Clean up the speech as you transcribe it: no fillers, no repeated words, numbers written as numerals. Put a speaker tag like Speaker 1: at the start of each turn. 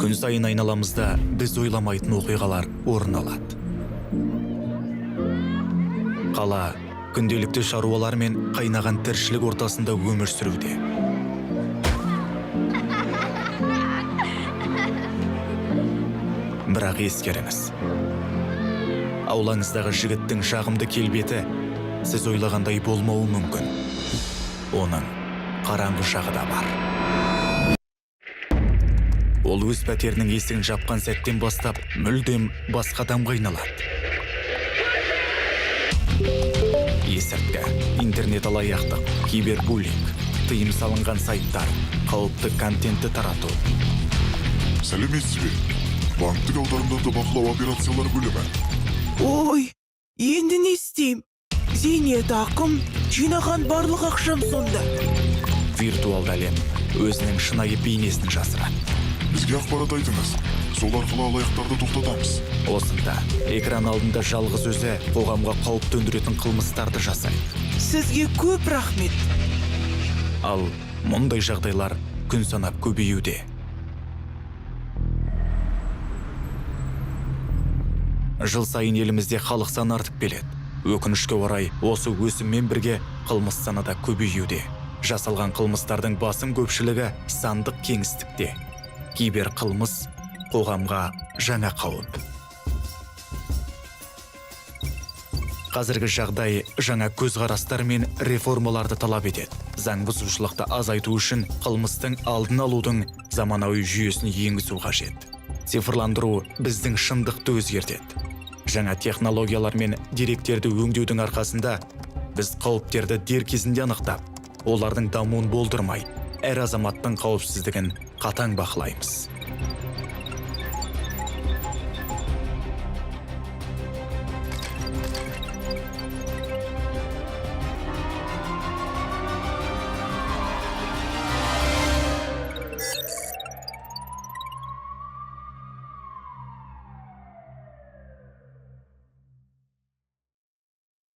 Speaker 1: Күн сайын айналамызда біз ойламайтын оқиғалар орын алады. Қала күнделікті шаруалар мен қайнаған тіршілік ортасында өмір сүруде. Бірақ ескеріңіз: аулаңыздағы жігіттің жағымды келбеті сіз ойлағандай болмауы мүмкін. Оның қараңғы жағы да бар. Ол өз пәтерінің есігін жапқан сәттен бастап мүлдем басқа адамға айналады. Есірткі, интернет алаяқтық, кибербуллинг, тыйым салынған сайттар, қауіпті контентті тарату.
Speaker 2: Сәлеметсіз бе! Банктік аударымдарды бақылау операциялар бөлімі.
Speaker 3: Ой, енді не істеймін? Зейнетақым, жинаған барлық ақшам сонда.
Speaker 1: Виртуалды әлем өзінің шынайы бейнесін жасырады.
Speaker 2: Бізге ақпарат айтыңыз, сол арқылы алаяқтарды тоқтатамыз.
Speaker 1: Осында экран алдында жалғыз өзі қоғамға қауіп төндіретін қылмыстарды жасайды.
Speaker 3: Сізге көп рахмет.
Speaker 1: Ал мұндай жағдайлар күн санап көбеюде. Жыл сайын елімізде халық саны артып келеді. Өкінішке орай, осы өсіммен бірге қылмыс саны да көбеюде. Жасалған қылмыстардың басым көпшілігі сандық кеңістікте. Киберқылмыс – қоғамға жаңа қауіп. Қазіргі жағдай жаңа көзқарастар мен реформаларды талап етеді. Заң бұзушылықты азайту үшін қылмыстың алдын алудың заманауи жүйесін енгізу қажет. Цифрландыру біздің шындықты өзгертеді. Жаңа технологиялар мен деректерді өңдеудің арқасында біз қауіптерді дер кезінде анықтап, олардың дамуын болдырмай, әр азаматтың қауіпсіздігін қатаң бақылаймыз.